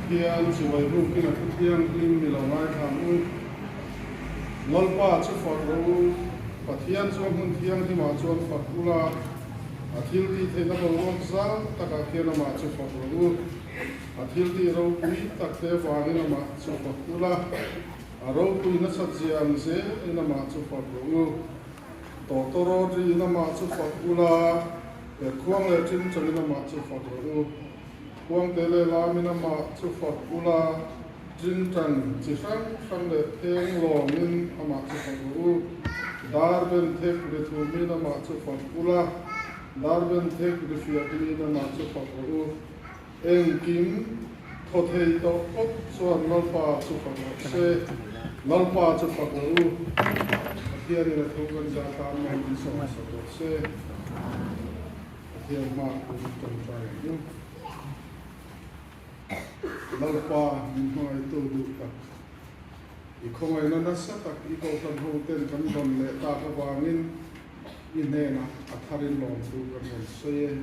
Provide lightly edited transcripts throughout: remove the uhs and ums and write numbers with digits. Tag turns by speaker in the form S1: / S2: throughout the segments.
S1: Pathian chibai rukin a thu thianghlim mi lo ngaithla ang u. Lalpa chu fak rawh u, Pathian chu a hmun thianghlimah chuan fak ula, a thil tih theihna boruak zal takah khian amah chu fak rawh u. A thil tih ropui tak te vangin amah chu fak ula, a ropui nasat zia ang zelin amah chu fak rawh u. Tawtawrawt riin amah chu fak ula, Perkhuang leh ṭingṭangin amah chu fak rawh u. Khuangte leh lamin amah chu fak ula, ṭingṭang chi hrang hrang leh pheng lawngin amah chu fak rawh u. Dar ben thek ri thumin amah chu fak ula, dar ben thek ri fiahmin amah chu fak rawh u. Engkim thaw thei tawh phawt chuan Lalpa chu fak rawh se. Lalpa chu fak rawh u. Pathianin a thu kan zah tan mai min sawm sak rawh se. Pathian hma kun tawngtai ang u. Lalpa min hmangaihtu duh tak. I khawngaihna nasa tak i kohhran ho ten kan dawn leh tak avangin. I hnenah a tharin lawmthu kan rawn sawi e.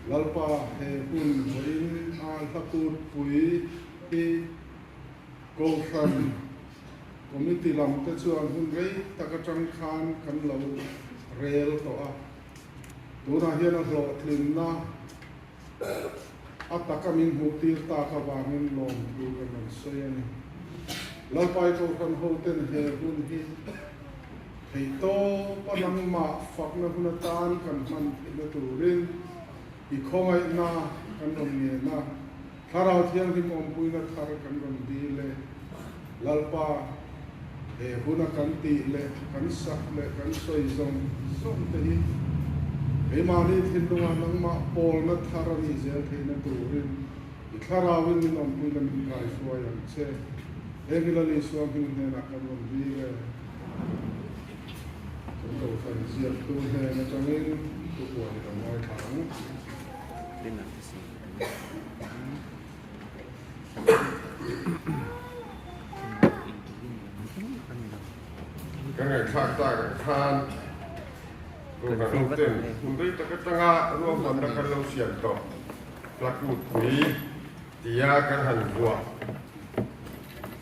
S1: Lalpa he hun vawiin a hlakut pui hi Kohhran Committee lam te chuan hun rei tak atang khan kan lo rel tawh a, tunah hian a hlawhtlinna a taka min hmuh tir tak avangin lawmthu kan rawn sawi a ni. Lalpai Kohhran hoten he hun hi theihtawpa nangmah fakna hun atan kan hman theihna turin i khawngaihna kan rawn ngen a. Thlarau Thianghlim awmpuina thar kan rawn dil e. Lalpa, he huna kan tih leh kan sak leh kan sawi zawng zawng te hi keimahni thinlungah nangmah pawlna thar a nih zel theihna turin i Thlarauin min awmpuina min kaihruai ang che. Heng hi Lal Isua hming hnenah kan rawn dil e. Kan Kohhran ziaktu hnen atangin thupuan i lo ngaithla ang.
S2: Ka ngaihthlak tak ang khan Kohhran hoten hun rei tak atanga ruahmanna kan lo siam tawh Hlakutpui tia kan han vuah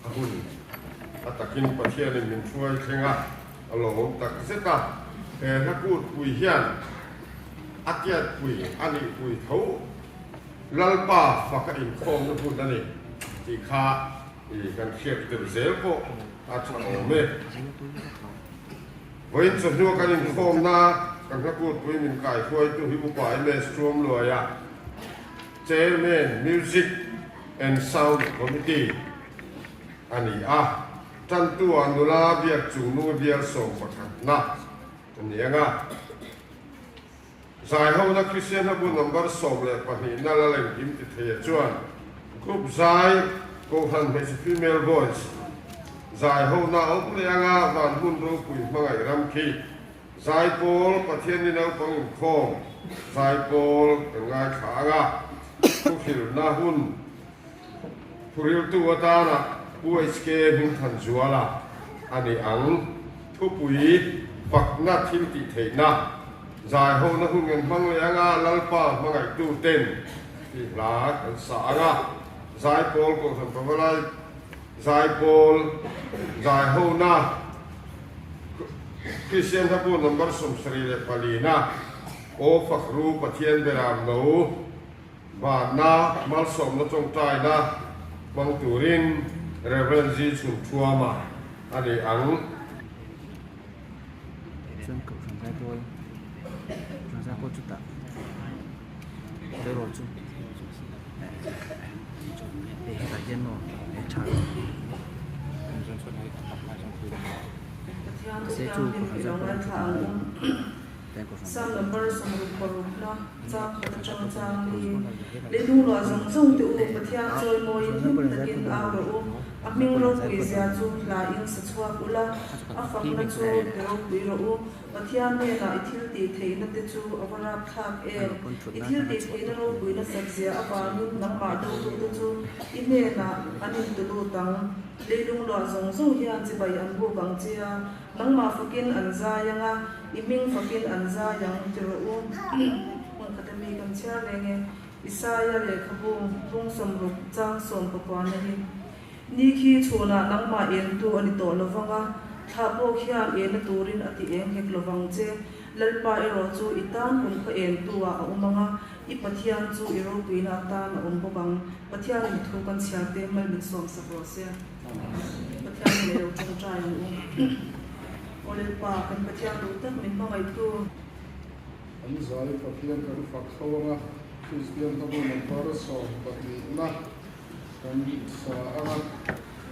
S2: a hun a takin Pathianin min hruai thleng a, a lawmawm tak zet a. He Hlakutpui hian a tiatpui a nihpui tho Lalpa faka inkhawmna hun a ni tih kha i kan hriat deuh zel pawh a tha awm e. Vawiin chawhnu kan inkhawmna kan hlakutpui min kaihruaitu hi Upa MS Chuamluaia, Chairman Music and Sound Committee a ni a, tantu-ah nula biak chungnung bial 11na a ni ang a. Zaihona Kristian Hlabu number 12 na la lengkim ti theia chuan Group Zai Kohhran Hmeichhe Female Voice Zaihona awm leh anga van hmun ropui hmangaih ram khi Zaipawl Pathianni naupang inkhawm Zaipawl kan ngaithla anga thuhrilhna hun Thuriltu atana Pu HK Hmingthanzuala a ni ang. Thupui fakna thil tih theihna zaihona hun kan hmang leh anga Lalpa hmangaihtu ten tih hla kan sa anga Zaipawl Kohhran Pavalai Zaipawl zaihona Kristian Hlabu number 74 na Aw Fakru Pathian Beram No Vanna malsawmna tawngtaina hmang turin Rev. Zi Chhun Thuama a ni ang.
S3: Chuan kohhran zaipawl kohhran zaipawl chutah tleirawl chu hei hetah hian maw he tha mahse chu kohhran zaipawl an thut
S4: Psalm number 66 na chang khat atang chang hi Leilung luah zawng zawng te u Pathian chawimawiin hlim takin au rawh u, a hming ropui zia chu hla in sa chhuak ula, a fakna chu pe ropui rawh u. Pathian hnenah i thil tih theihna te chu a va rap thlak em? I thil tih theihna ropui nasat zia avangin nangmah dotute chu i hnenah an intulut ang. Leilung luah zawng zawng hian chibai an buk ang che a, Nangmah fakin an zai ang a, i hming fakin an zai ang ti rawh u. Hmun khata mi kan chhiar reng e. Isaia lehkhabu bung 60 chang 19 na hi. Ni khi chhunah nangmah entu a ni tawh lo vang a, thla pawh khian enna turin a ti eng hek lo vang che. Lalpa erawh chu i tan kumkhaw entu ah a awm ang a, i Pathian chu i ropuina atan a awm bawk ang. Pathianin thu kan chhiar te mal min sawmsak rawh se. Pathian hneh lo tawngtai ang u. Aw Lalpa, kan Pathian duh tak min hmangaihtu.
S1: An zai Pathian kan fak ho ang a, Kristian hlabu number 12 na kan sa ang a,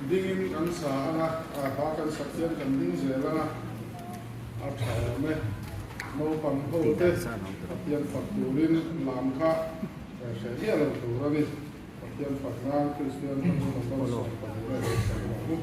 S1: dingin kan sa ang a, a hla kan sak hian kan ding zel ang a, a tha awm e. Naupang ho te Pathian fak turin lam kha hreh miah lo tur a ni. Pathian fak nan Kristian hlabu number 12 na lo sak ang u.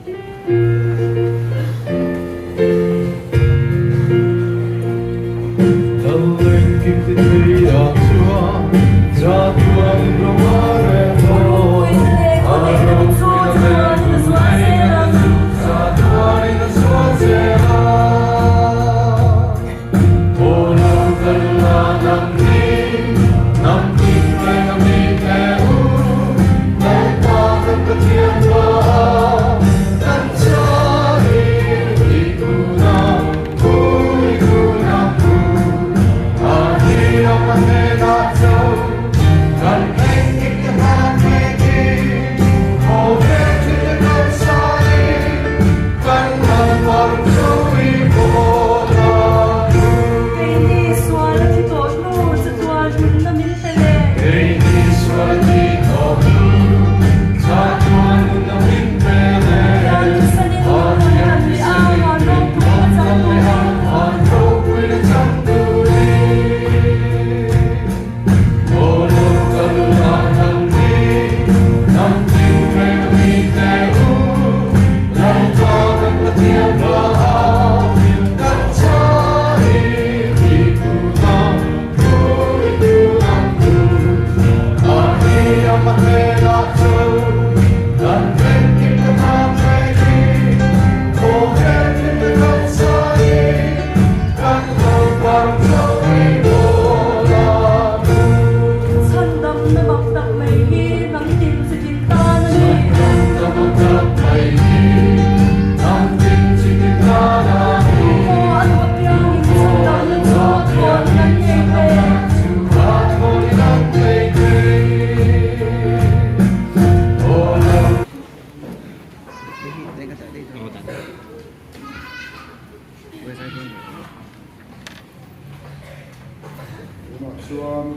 S1: chuan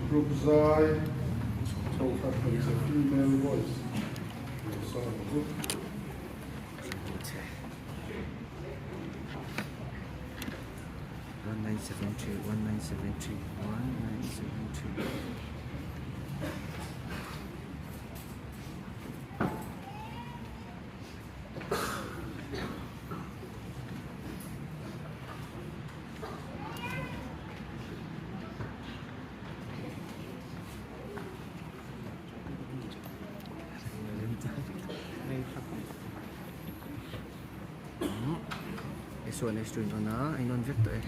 S1: group zai chhokhat hmeichhe female voice lo sa ang u.
S3: S1 S2 in on a a in on vek tawh e.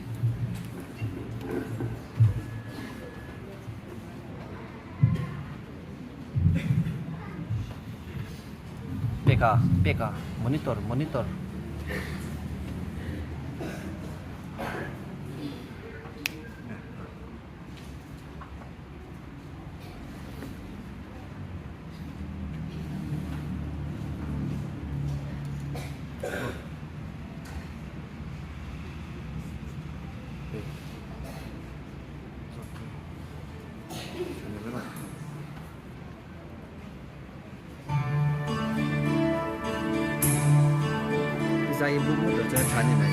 S3: Peka peka monitor monitor. Zai bu mu tawh chuan a tha ni mai.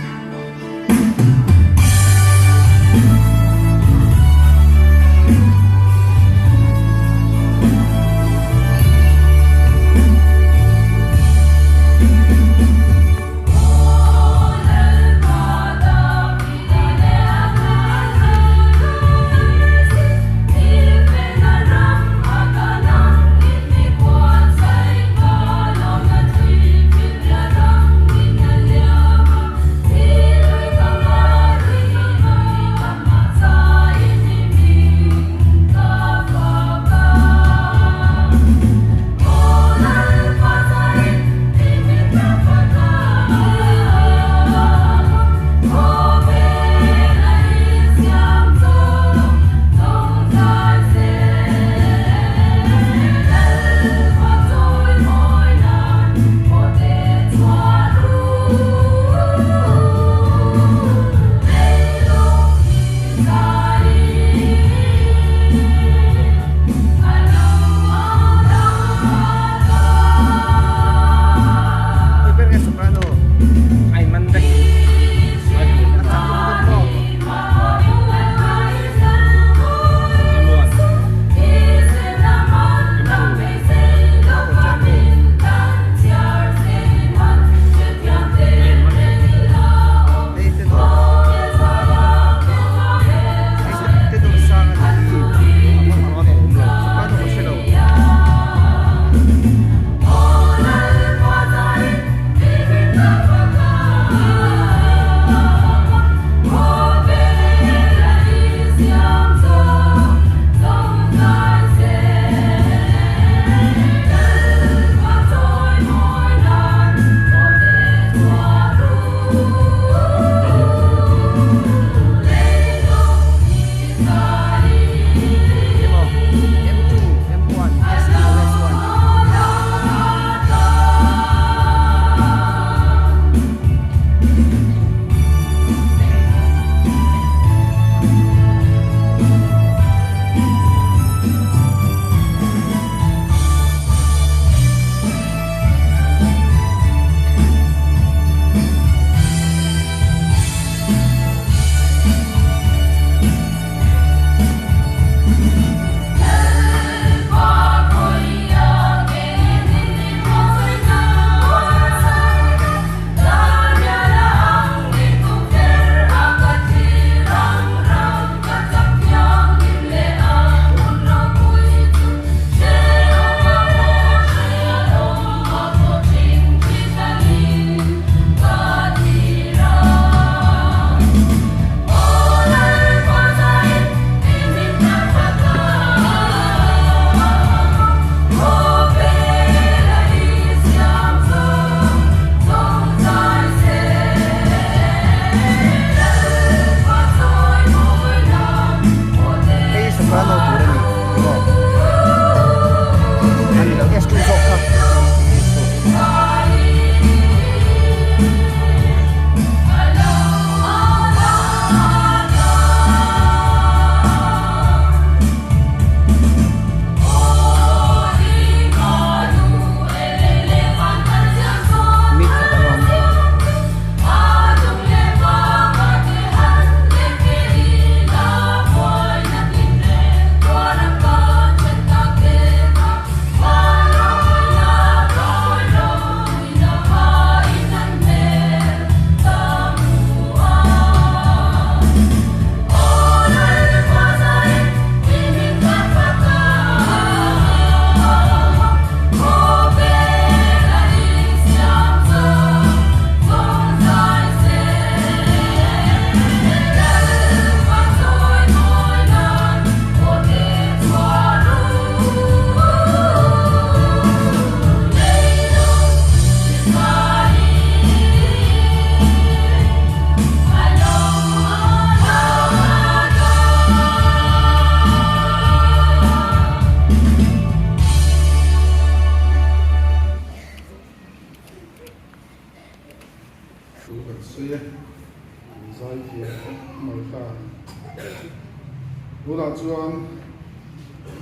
S1: Tunah chuan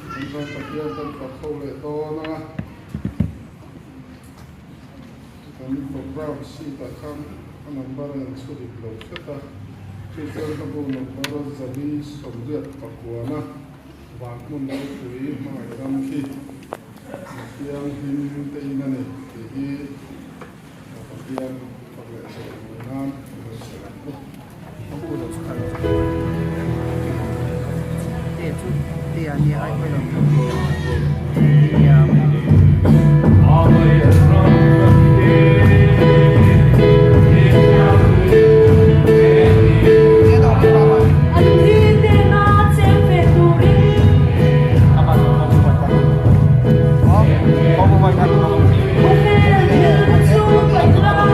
S1: kan chuan Pathian kan fak ho leh dawn a, kan program sheet ah khan a number a inchhu dik lo hret a, chu chuan ka bu number 489 van hmun ropui hmangaih ram khi Mithianghlim te in a ni tih hi Pathian fak leh zawh mawi nan a rawn sawi ang u.
S4: An thi hnena cheng ve turin. Khawvel thil chu paih la.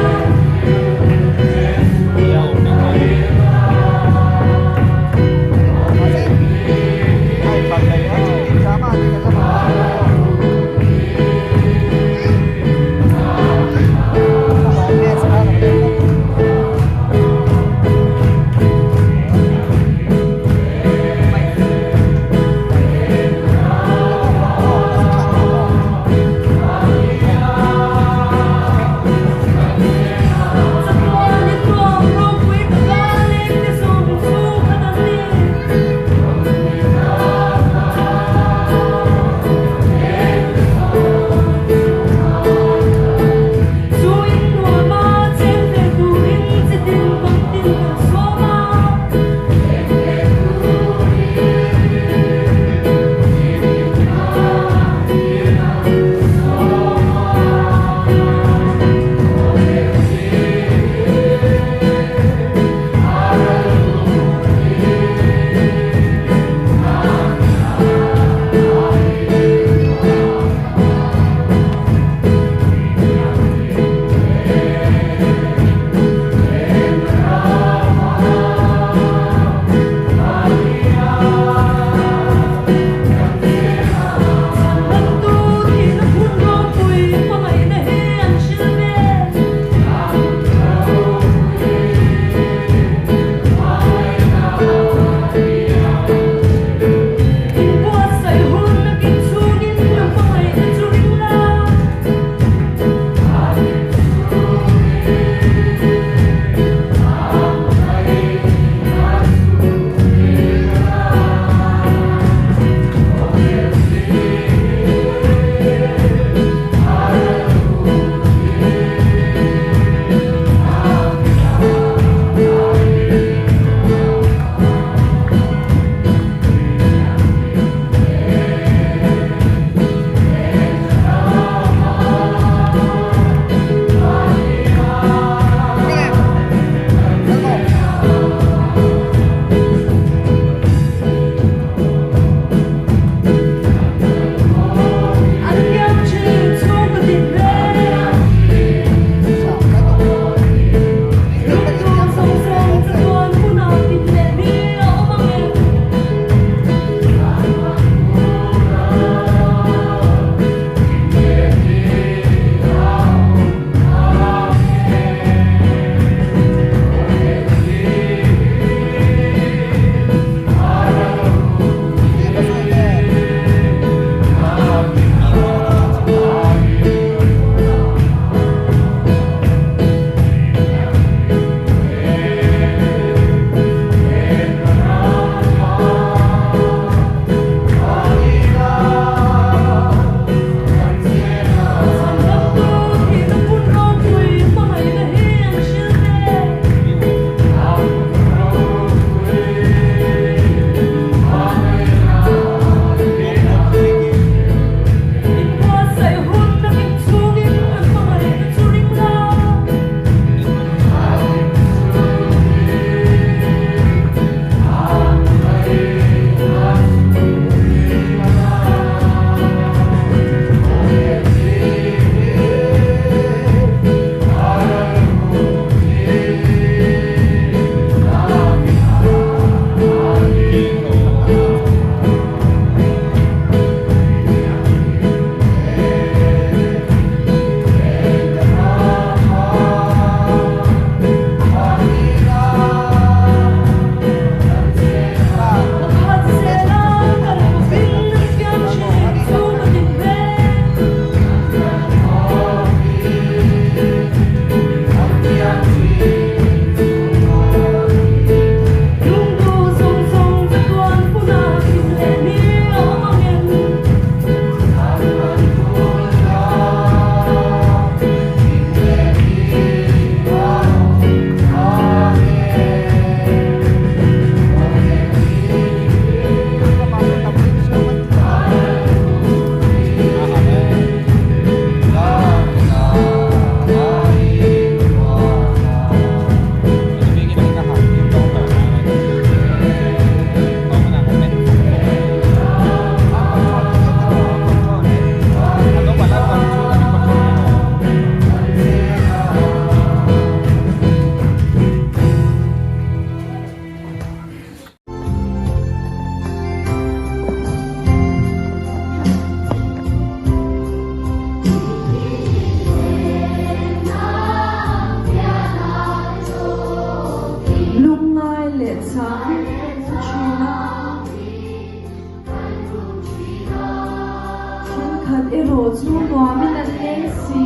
S5: erawh chu nuamin an leng si.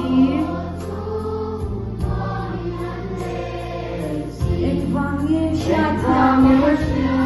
S5: Engvang nge hriatthiam a hria?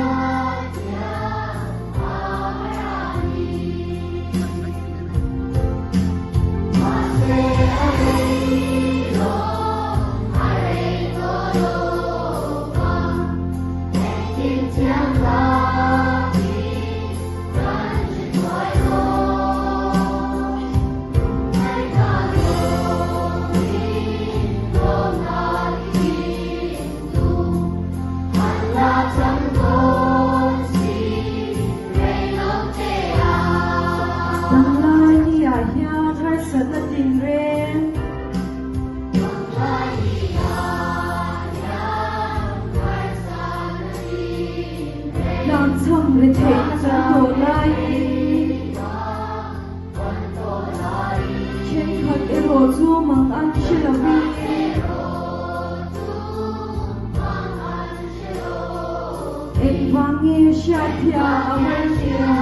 S5: Tunlai ni ah hian harsatna tinreng. Tlangchham retheihna kan tawh laiin thenkhat erawh chu mang an hre lovin engvang nge hriatthiam a har nia.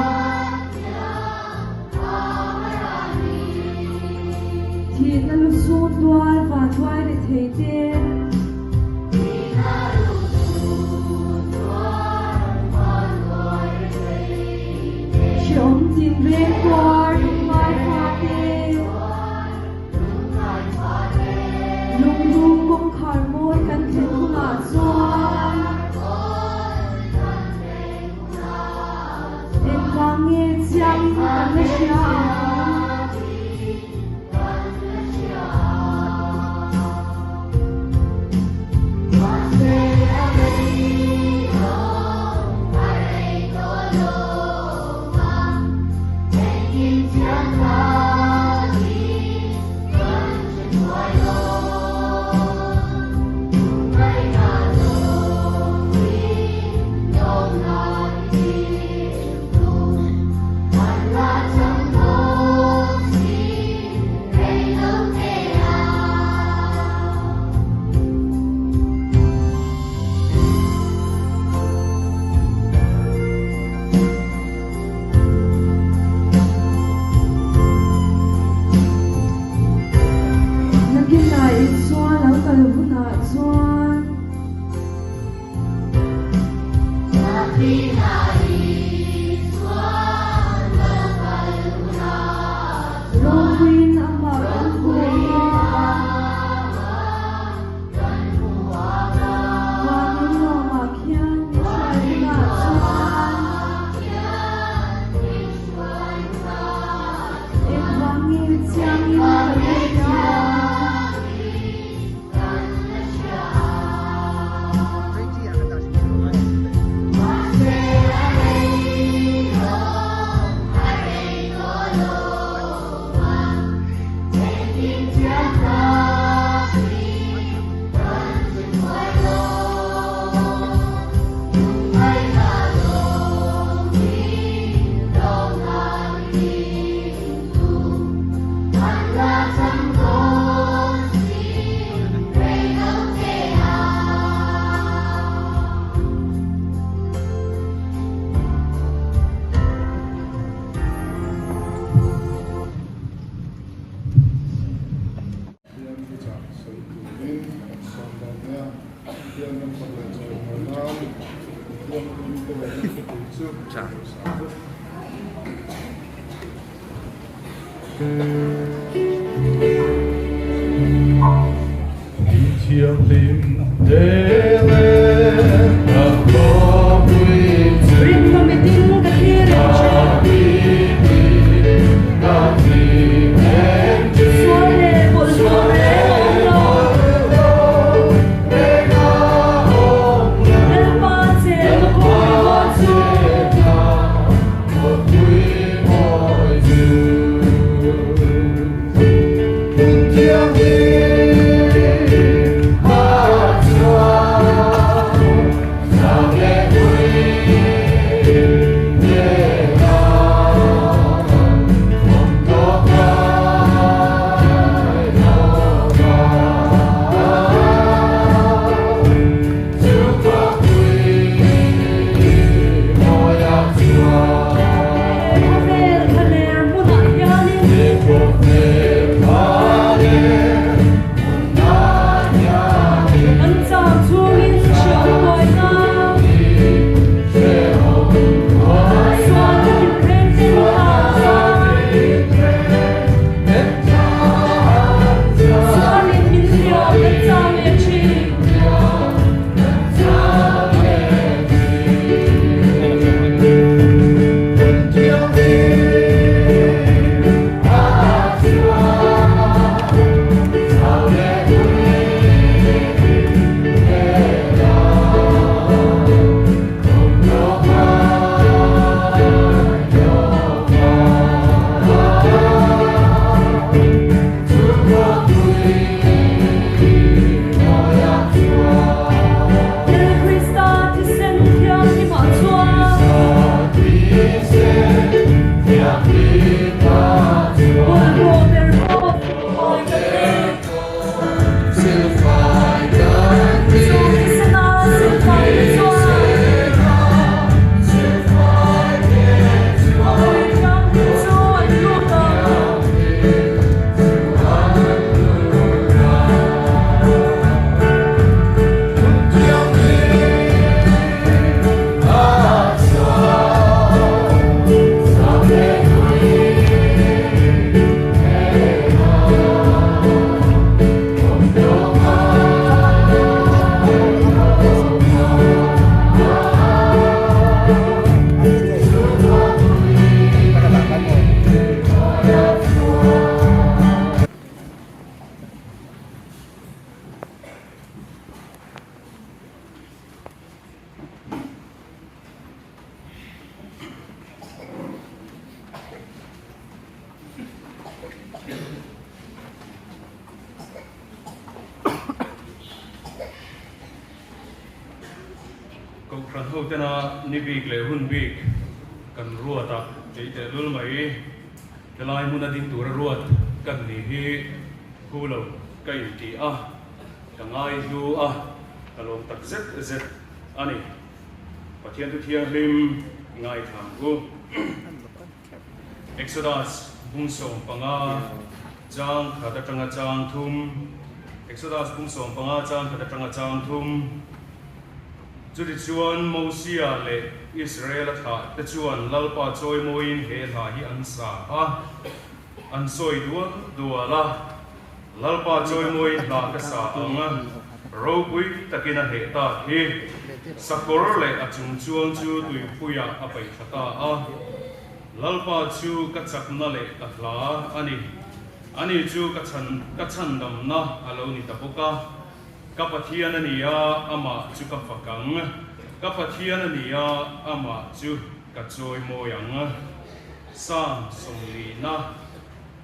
S5: Thihna lu sun tual van tuai rethei te. Hreawm tin reng tuar lungngai fa te. Lungdum kawngkhar mawi kan thlen hunah chuan. Engvang nge chiangin kan la hria ang? Nakinah Isua lo kal hunah chuan. Ropuiin amah kan hmu a. Vanin nuamah khian min hruai hunah chuan. Engvangin chiangin kan la hria ang?
S1: Pathian thuchah sawi turin kan sawm dawn mai a, Pathian ram fak leh chawimawi nan Pathian hming te leh thupui chu a lo sa bawk.
S6: ho tena ni bik leh hun bik kan ruat a, kei tehlul mai helai hmuna ding tura ruat kan ni hi hu lo ka inti a, ka ngai hlu a, ka lawm tak zet zet a ni. Pathian thu thianghlim i ngaithla ang u. Exodus bung 15 chang khat atanga chang thum Exodus bung 15 chang khat atanga chang thum Chutichuan Mosia leh Israela thlah te chuan Lalpa chawimawiin he hla hi an sa a, an sawi dual dual a, Lalpa chawimawiin hla ka sa ang a, ropui takin a hneh tak hi. Sakawr leh a chung chuang chu tuipuiah a paih thla ta a. Lalpa chu ka chakna leh ka hla a ni. Ani chu ka chhan ka chhandamna a lo ni ta bawk a. Ka Pathian a ni a, amah chu ka fak ang. Ka Pathian a ni a, amah chu ka chawimawi ang. Psalm 40.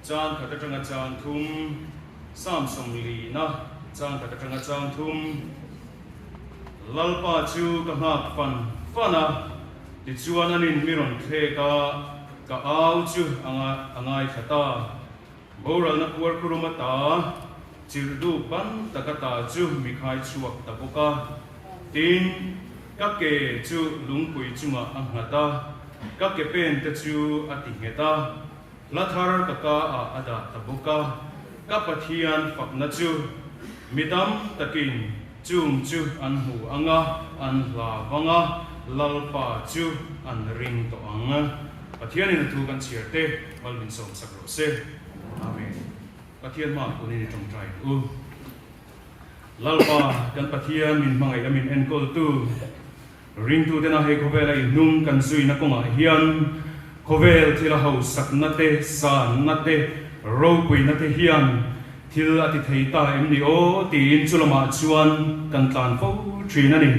S6: Chang khat atanga chang thum, Psalm 40-na chang khat atanga chang thum, Lalpa chu ka nghak fan fan a, tichuan anin mi rawn thlek a, ka au chu a ngaithla ta. Boralna puar khurum ata, chirhdu ban tak ata chu mi khai chhuak ta bawk a. Tin, ka ke chu lungpui chungah a nghat a, ka ke pen te chu a ti nghet a. Hla thar ka ka ah a dah ta bawk a, ka Pathian fakna chu mi tam takin chung chu an hmu ang a, an hla vang a, Lalpa chu an ring tawh ang. Pathianin a thu kan chhiar te mal min sawm sak rawh se. Amen. Pathian hmaah kunin i tawngtai ang u. Lalpa kan Pathian min hmangaih a min enkawltu, Ringtutena hei khawvela i hnung kan zuina kawngah hian khawvel thila hausakna te, sanna te, ropuina te hian thil a ti thei ta em ni aw tiin chu lamah chuan kan tlan fo thin a ni.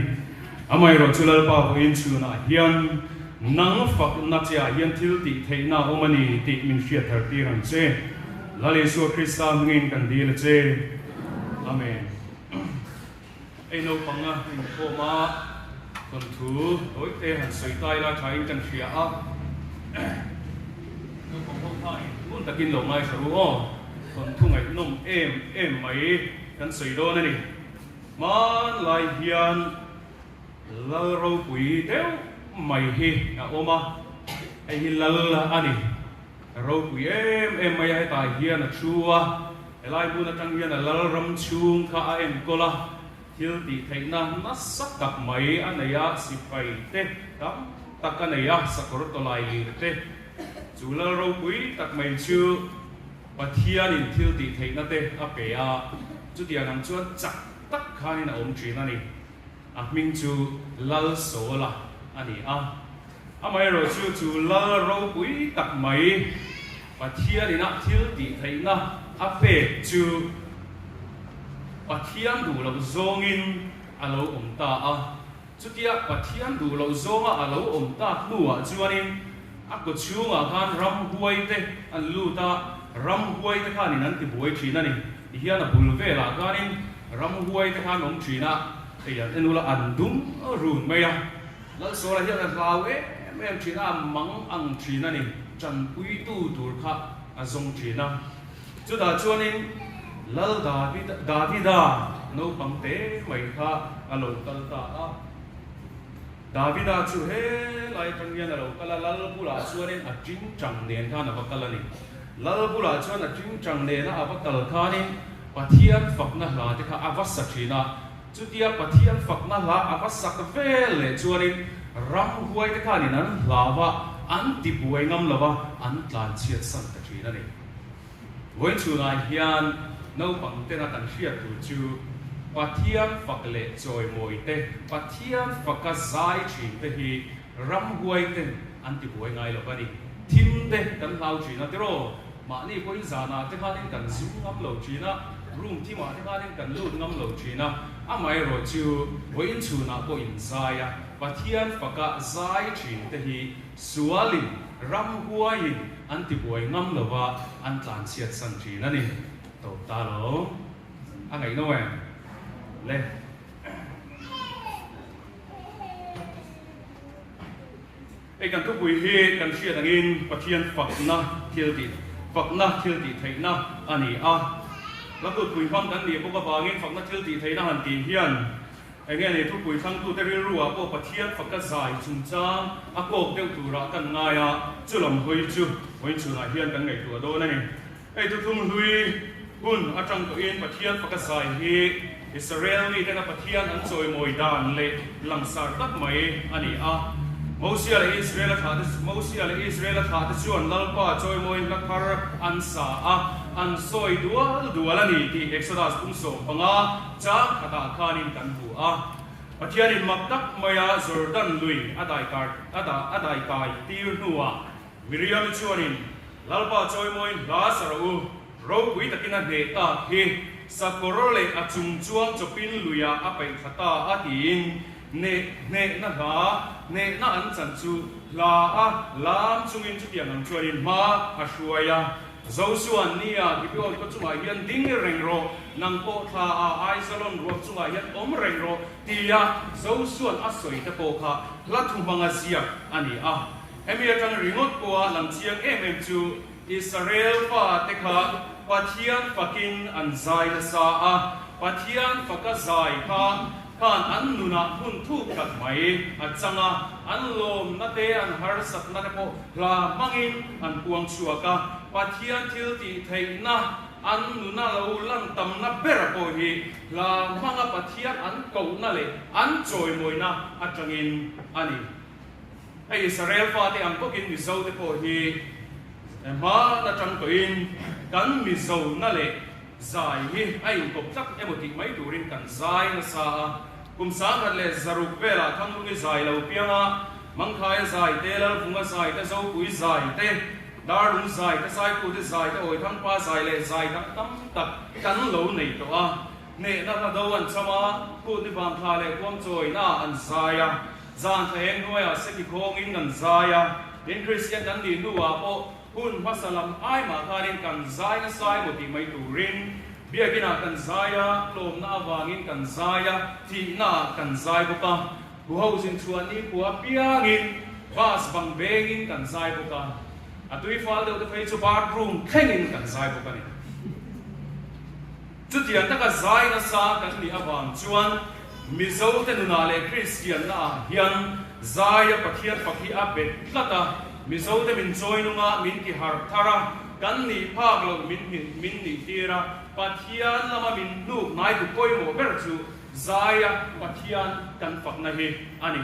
S6: Amaherawh chu Lalpa vawiin chhunah hian nang fakna che ah hian thil tih theihna a awm a ni tih min hriat thar tir ang che. Lal Isua Krista hmingin kan dil a che. Amen. Hei naupang a inkhawm a, thawnthu tawite han sawi ta ila thain kan hria a, naupang ho kha inhmun takin lo ngaithla ru aw, thawnthu ngaihnawm em em mai kan sawi dawn a ni. Hmanlai hian Lal ropui deuh mai hi a awm a, hei hi Lal a ni. Ropui em em mai a, hetah hian a thu a, helai hmun atang hian a lal ram chhung kha a enkawl a, thil tih theihna nasa tak mai a nei a, sipai te tam tak a nei a, sakawr tawlai lir te, chu lal ropui tak mai chu Pathianin thil tih theihna te a pe a, chutiang ang chuan chak tak khanin a awm thin a ni. A hming chu Lalsawla a ni a. Amaherawh chu chu lal ropui tak mai Pathian inah thil tih theihna a pek chu Pathian duh loh zawngin a lo awm ta a. Chutia Pathian duh loh zawnga a lo awm tak hnuah chuanin a kaw chhungah khan ramhuai te an lut a, ramhuai te khanin an tibuai thin a ni. Tihian a bul velah khanin ramhuai te khan awm thin a, hei an en ula an dum run mai a. Lalsawla hian a hlau em em thin a, a mang ang thin a ni, tanpuitu tur kha a zawng thin a. Chutah chuanin Lal David, Davida naupang te mai kha a lo kal ta a. Davida chu helai atang hian a lo kal a, Lal bulah chuanin a tingtang nen khan a va kal a ni. Lal bulah chuan a tingtang nena a va kal khanin Pathian fakna hla te kha a va sa thin a. Chutia Pathian fakna hla a va sak vel leh chuanin ramhuaite khanin an hlau a, an ti buai ngam lo a, an tlanchhiat san ta thin a ni. Vawiin chhunah hian naupang tena kan hriat tur chu Pathian fak leh chawimawi te, Pathian faka zai thin te hi ramhuaiten an ti buai ngai lo a ni. Thim te kan hlau thin a tiraw? Mahni pawhin zanah te khanin kan zu ngam lo thin a, room thimah te khanin kan lut ngam lo thin a, amaherawh chu vawiin chhunah pawh inzai a, Pathian faka zai thin te hi sualin, ramhuaiin an tibuai ngam lo va, an tlanchhiat san thin a ni. Tawp ta lo. A ngaihno em? Le. Hei kan thupui hi kan hriat angin Pathian fakna thil tih fakna thil tih theihna a ni a. Hlakutpui hmang kan nih bawk avangin fakna thil tih theihna han tih hian eng nge ni thupui thlangtute rilruah pawh Pathian faka zai chungchang a kawk deuh turah kan ngai a, chu lam hawi chu vawiin chhunah hian kan ngaihtuah dawn a ni. Hei thuthlung hlui hun atang tawhin Pathian faka zai hi Israel miten a Pathian an chawimawi dan leh langsar tak mai a ni a. Mosia leh Israel a thlah te Mosia leh Israel a thlah te chuan Lalpa chawimawi hla thar an sa a, an sawi dual dual a ni tih Exodus 15 chang khatah khanin kan hmu a. Pathianin mak tak maia Jordan lui a daikar a dah a daikai tir hnuah Miriam-i chuanin, Lalpa chawimawiin hla sa rawh u, ropui takin a hneh tak hi, sakawr leh a chung chuang chawpin luiah a peih thla ta a tiin neh hnehna hla, hnehna an chan chu hla a lam chungin chutiang ang chuanin hma a hruai a. Joshua nia Gibeon khaw chungah hian ding reng rawh, nang pawh thla a Aijalon ruam chungah hian awm reng rawh tia Joshua'n a sawi te pawh kha hla thu hmanga ziak a ni a. Hemi atang ringawt pawha lang chiang em em chu Israel fate kha Pathian fakin an zai nasa a, Pathian faka zai kha khan an nunah hmun thuk tak mai a chang a, an lawmna te an harsatna te pawh hla hmangin an puang chhuak a, Pathian thil tih theihna an nuna lo lan tamna bera pawh hi hla hmanga Pathian an kohna leh an chawimawina atangin a ni. Hei Israel fate ang bawkin Mizo te pawh hi hma atang tawhin kan Mizo na leh zai hi a inkawp tlat emaw tih mai turin kan zai nasa a. Kum 1600 velah Thanglungi zai lo pianga Mangkhaia zai te, Lalvunga zai te, Zopui zai te, Darlung zai te, Saipute zai te, Awithangpa zai leh zai dang tam tak kan lo nei tawh a. Hnehna hla do an cham a, Phutni Vangthla leh Kuangchawina an zai a. Zan thla eng hnuaiah seki khawngin kan zai a, tin Kristian kan nih hnuah pawh hun hmasa lam ai mah khanin kan zai nasa emaw tih mai turin Biakinah kan zai a, tlawmna avangin kan zai a, thihnaah kan zai bawk a, huho zinchhuah nikhua piangin bus bang vengin kan zai bawk a, a tui fal deuh te phei chu bathroom thlengin kan zai bawk a ni. Chutiang taka zai nasa kan nih avang chuan Mizo te nunah leh Kristianna ah hian Zaia Pathian fak hi a bet tlat a, Mizo te min chawi nung a, min ti harh thar a, kan nih phak loh min min nih tir a, Pathian lama min hnuk hnaitu pawimawh ber chu Zaia Pathian kan fakna hi a ni.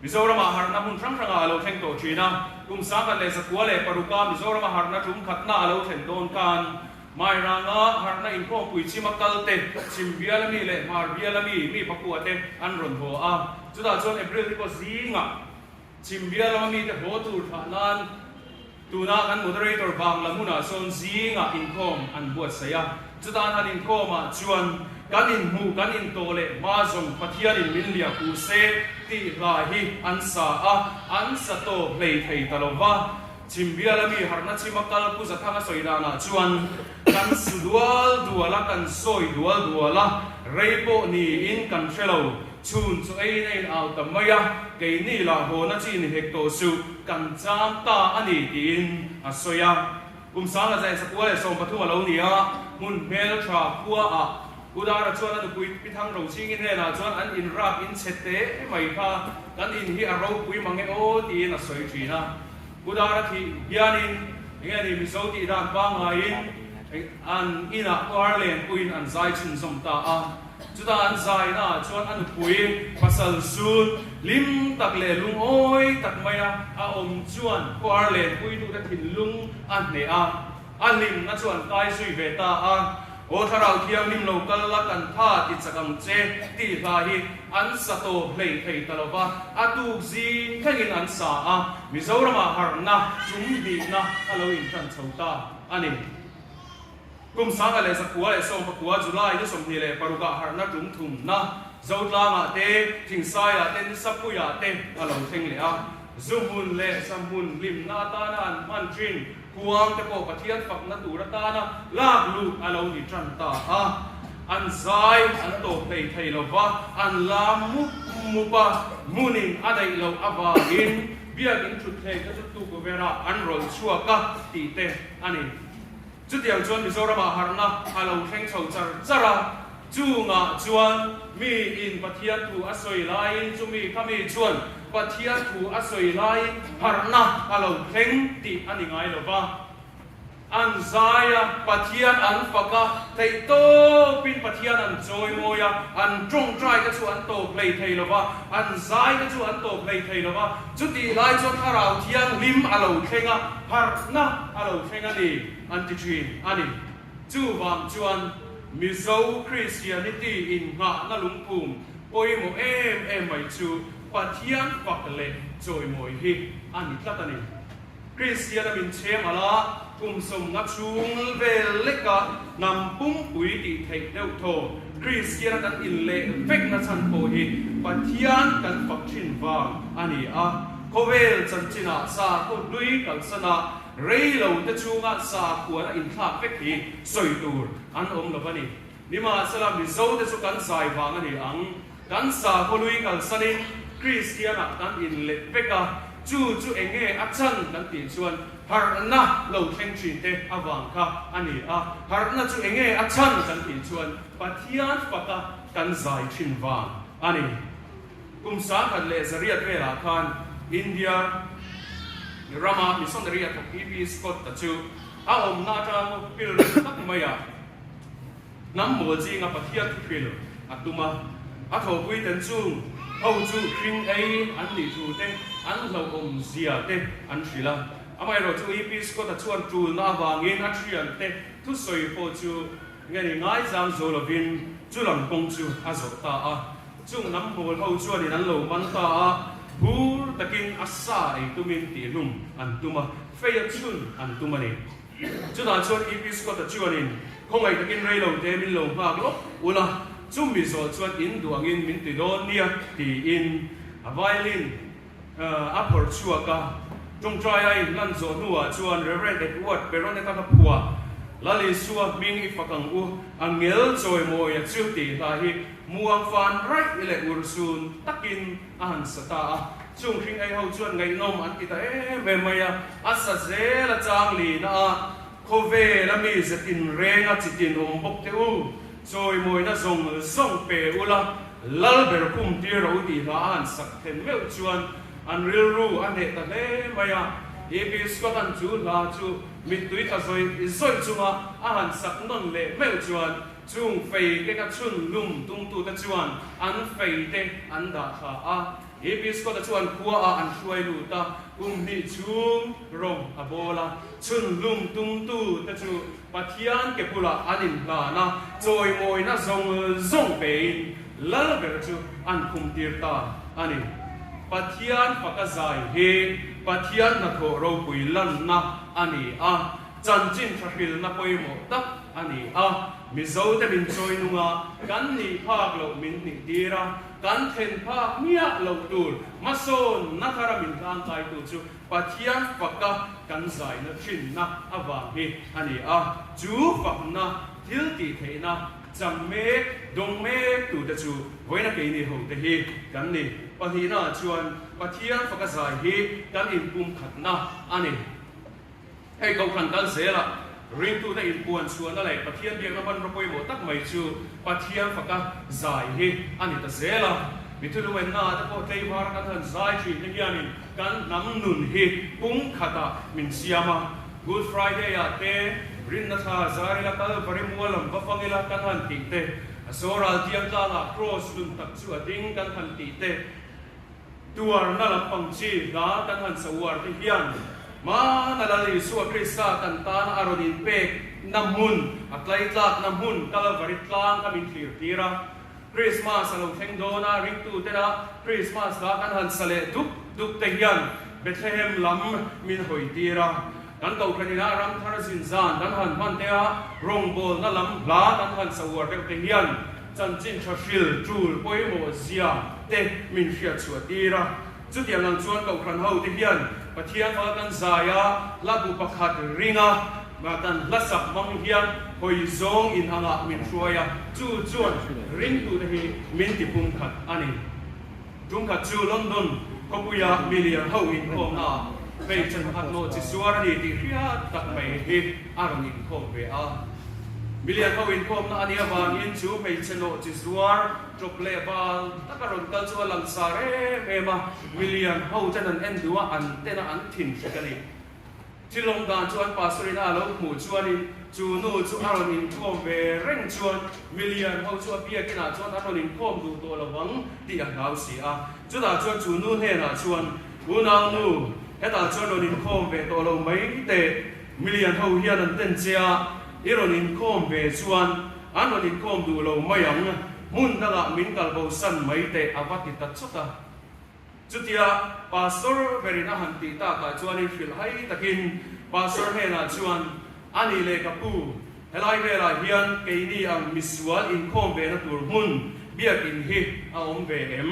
S6: Mizorama harhna hmun hrang hrangah a lo thleng tawh thin a, kum 1906 a Mizorama harhna tum khatna a lo thlen dawn khan Mairanga harhna inkhawmpui chima kal te, chhim biala mi leh hmar biala mi, mi pakua te an rawn haw a. Chutah chuan April ni pawh zingah chhim bial lama mite haw tur thlah nan tuna kan moderator Bangla hmunah sawn zingah inkhawm an buatsaih a. Chutah an han inkhawmah chuan kan inhmuh kan intawh leh hma zawng Pathianin min liah huh se tih hla hi an sa a, an sa tawp hlei thei ta lo va. Chhimbiala mi harhna chhima kal Pu Zathanga sawi danah chuan kan su dual dual a, kan sawi dual dual a, rei pawh niin kan hre lo. Chhun chu eiin a in au ta mai a, keini lah hawna chi ni hek tawh suh, kan cham ta a ni tiin a sawi a. Kum 1913 a lo ni a, hmun hmeltha khua ah Pu Dara chuan a nupui Pi Thang Rochingin hnenah chuan an in rap in chhe teh mai kha kan in hi a ropui mang e aw tiin a sawi thin a. Pu Dara thih hianin enge ni Mizo tih dan pangaiin an inah kuar lenpuiin an zai chhunzawm ta a. Chutah an zainaah chuan a nupui pasal sun hlim tak leh lungawi tak maia a awm chuan kuar lenpuitute thinlung a hneh a, a hlimna chu an kai zui ve ta a. Aw Thlarau Thianghlim lo kal la kan tha ti chak ang che tih hla hi an sa tawp hlei thei ta lo va, a tuk zing thlengin an sa a, Mizoramah harhna tum hnihna a lo intan chho ta a ni. Kum 1969 July ni 26 ah harhna tum thumna Zotlangah te, Thingsaiah te, Nisapuiah te a lo thleng leh a, Zuhmun leh Sahmun hlimna atana an hman thin Kuang te pawh Pathian fakna tur atana lak luh a lo ni tan ta a, an zai an tawp hlei thei lo va, an lam mup mup a, hmunin a daih loh avangin. Biakin thutthleng te chu tukverah an rawlh chhuak a tih te a ni. Chutiang chuan Mizoramah harhna a lo thleng chho char char a, chungah chuan mi in Pathian thu a sawi laiin chumi kha mi chuan Pathian thu a sawi laiin harhna a lo thleng tih a ni ngai lo va. An zai a, Pathian an fak a, theihtawpin Pathian an chawimawi a, an tawngtai te chu an tawp hlei thei lo va, an zai te chu an tawp hlei thei lo va. Chutih lai chuan Thlarau Thianghlim a lo thleng a, harhna a lo thleng a ni, an ti thin a ni. Chuvang chuan Mizo Christianity innghahna lungphum pawimawh em em mai chu Pathian fak leh chawimawi hi a ni tlat a ni. Kristiana min chhem ala, kum 50 chhung vel leka hnam pumpui tih theih deuh thaw Kristiana kan inleh vekna chhan pawh hi Pathian kan fak thin vang a ni a. Khawvel chanchinah sakhaw hlui kalsana rei lo te chhunga sakhuana inthlak vek hi sawi tur an awm lo a ni. Nimahsela Mizo te chu kan zai vang a ni ang. Kan sakhaw lui kalsanin Kristianah kan inlet vek a, chu chu eng nge a chan kan tih chuan harhna lo thleng thin te avang kha a ni a, harhna chu eng nge a chan kan tih chuan Pathian faka kan zai thin vang a ni. Kum 1100 velah khan India rama missionary a thawk E.P. Scott-a chu a awmna atanga pilrem tak maiah, Hnam mawl zinga Pathian thuhril a tum a, a thawhpui ten chung ho chu hring ei an nih thu te, an hlauhawm zia te an hrilh a. Amaherawhchu EP Scott-a chuan tulna avangin a thiante thusawi pawh chu nge ni ngaizang zo lovin chu lam kawng chu a zawh ta a. Chung hnam mawl ho chuanin an lo man ta a, hur takin a sa ei tumin tihhlum an tum a, fei a chhun an tum a ni. Chutah chuan EP Scott-a chuanin, Khawngaih takin rei lo te min lo nghak lawk ula, chumi zawh chuan in duh angin min ti dawn nia, tiin a violin a phawrh chhuak a. Tawngtai a inhlan zawh hnuah chuan Rev. Edward Peronet-a hla phuah, Lal Isua hming i fak ang u, a ngel chawimawia chu tih hla hi muang fan raih leh urhsun takin a han sa ta a. Chung hring ei ho chuan ngaihnawm an ti ta em em mai a, a sa zel a chang lin a, khawvel a mi ze tin reng a chi tin awm bawk teh u, chawimawina zawng zawng pe ula, lal ber kum tir rawh u tih hla a han sak then meuh chuan an rilru a hneh ta hle mai a. E.P. Scott an chu hla chu mittui tla zawih zawih chunga a han sak nawn leh meuh chuan chung fei te ka chhun lum tumtute chuan an fei te an dah thla a. He Biskot-a chuan khuaah an hruai lut a, kum hnih chhung rawng a bawl a. Chhun hlum tumtu te chu Pathian ke bulah an inhlan a, chawimawina zawng zawng pein lal ber chu an khum tir ta a ni. Pathian faka zai hi Pathian hnathawh ropui lanna a ni a, chanchin tha hrilna pawimawh tak a ni a. Mizote min chawi nung a, kan nih phak loh min hnih tir a, Kan then phak miah loh tur hmasawn na thara min tlangkaitu chu Pathian faka kan zaina thinna avang hi a ni a. Chu fakna thil tih theihna chang mek, dawng mek tute chu vawiina keini hote hi kan ni. Pahnihnaah chuan Pathian faka zai hi kan inpumkhatna a ni. Hei Kohhran kal zelah ringtute inpuan chhuahna leh Pathian biakna hmanraw pawimawh tak mai chu Pathian faka zai hi a ni ta zel a. Mithuluenna te pawh tleivar kan han zai thin te hianin kan hnam nun hi pum khatah min siam a. Good Friday ah te rinna thla zar ila Kalvari mual lam va fang ila kan han tih te, a sawral tiang tlangah Kraws nun tak chu a ding kan han tih te, Tuarna lampang chi hla kan han sa uar te hian hmana Lal Isua Krista kan tana a rawn inpek na hmun, a tlaitlakna hmun Kalvari tlang kha min thlir tir a. Krismas a lo thleng dawn a, ringtu tena Krismas hla kan han sa leh dup dup te hian Bethlehem lam min hawi tir a. Kan Kohhran inah ramthar zin zan kan han hman te a, rawngbawlna lam hla kan han sa uar deuh te hian chanchin tha hril tul pawimawh zia te min hriat chhuah tir a. Chutiang ang chuan Kohhran ho te hian Pathian hma kan zai a, hla bu pakhat ring a, kan hla sak hmang hian hawi zawng in angah min hruai a, chu chuan ringtute hi min ti pumkhat a ni. Tumkhat chu London. Khawpuia milian ho inkhawmna ah hmeichhe pakhat nawh chi suar a ni tih hriat tak mai hi a rawn inkhawm ve a. Milian ho inkhawmna a nih avangin chu hmeichhe nawh chi zuar ṭawp leh bal taka rawn kal chu a langsar em em a, milian ho ten an en duh a, an ten a, an thin hrik a ni. Thilawm dan chu an pastor in a lo hmuh chuanin chu nu chu a rawn inkhawm ve reng chuan milian ho chu a biakin ah chuan an rawn inkhawm duh tawh lo vang tih a hlau si a. Chutah chuan chu nu hnenah chuan, Unau nu, hetah chuan rawn inkhawm ve tawh lo mai teh, milian ho hian an ten che a, i rawn inkhawm ve chuan an rawn inkhawm duh lo mai ang, hmun dangah min kalbo san mai teh a va ti ta chawt a. Chutia Pastor berin a han tih takah chuanin hrilh hai takin Pastor hnenah chuan, A nih leh ka pu, helai velah hian keini ang misual inkhawm vena tur hmun biakin hi a awm ve em?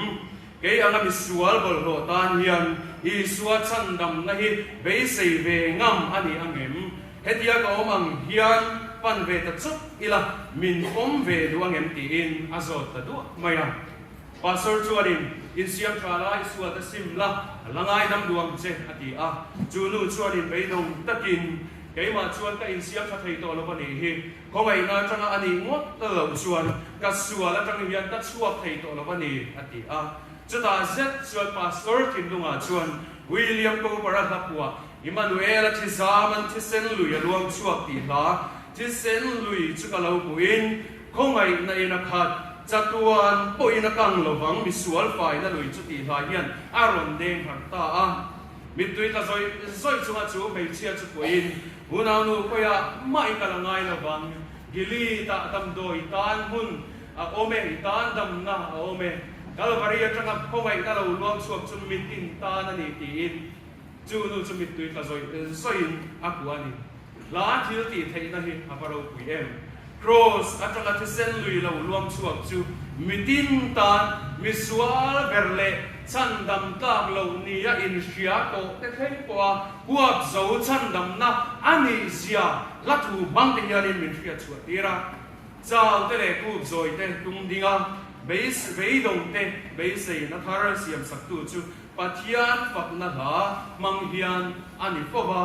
S6: Kei anga misual bawlhhlawh tan hian Isua chhandamna hi beisei ve ngam a ni ang em? Hetia ka awm ang hian pan ve ta chawp ila min awm ve duh ang em? tiin a zawt ta duah mai a. Pastor chuanin, Insiam tha la, i sual te sim la, la ngaidam duh ang che, a ti a. Chu nu chuanin beidawng takin, Keimah chuan ka insiam tha thei tawh lo a nih hi. Khawngaihna atanga a nih ngawt ta loh chuan ka sual atang hian ka chhuak thei tawh lo a ni, a ti a. Chutah zet chuan Pastor thinlungah chuan William Cowper-a hla phuah, Immanuel-a thi zam an thisen lui a luang chhuak tih hla, Thisen lui chu ka lo hmuhin, Khawngaihna in a khat, chatuan pawhin a kang lovang misual faina lui chu tih hlai hian a rawn deng harh ta a. Mittui tla zawih zawih chunga chu hmeichhia chu puiin, Unaunu khawiah mah i kal a ngai lovang, Gili tah damdawi tan hmun a awm e, i tan damna a awm e, Kalvari atanga khawngaihna lo luang chhuak chu mitin tan a ni tiin chu nu chu mittui tla zawih zawihin a kuah a ni. Hla thil tih theihna hi a va ropui em? Kraws atanga thisen lui lo luang chhuak chu mitin tan misual ber leh chhandam tlak loh nia inhria tawh te thleng pawha huap zo chhandamna a nih zia hla thu hmang te hianin min hriat chhuah tir a. Chau te leh khup zawi te tum dinga beidawng te beiseina thar siamsaktu chu Pathian fakna hla hmang hian a ni fo va.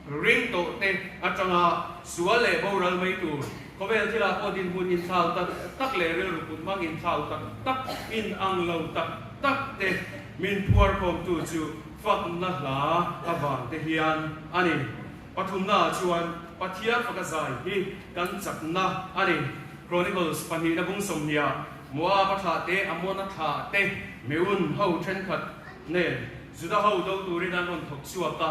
S6: Ring tawh te atanga sual leh boral mai tur khawvel thilah pawh dinhmun inthlau tak tak leh rilru put hmang inthlau tak tak inang lo tak tak te min phuarkhawmtu chu fakna hla avang te hian a ni. Pathumnaah chuan Pathian faka zai hi kan chakna a ni. Chronicles pahnihna bung 20ah Moab a thlah te, Amon a thlah te, Meun ho thenkhat nen Juda ho do turin an rawn thawk chhuak a.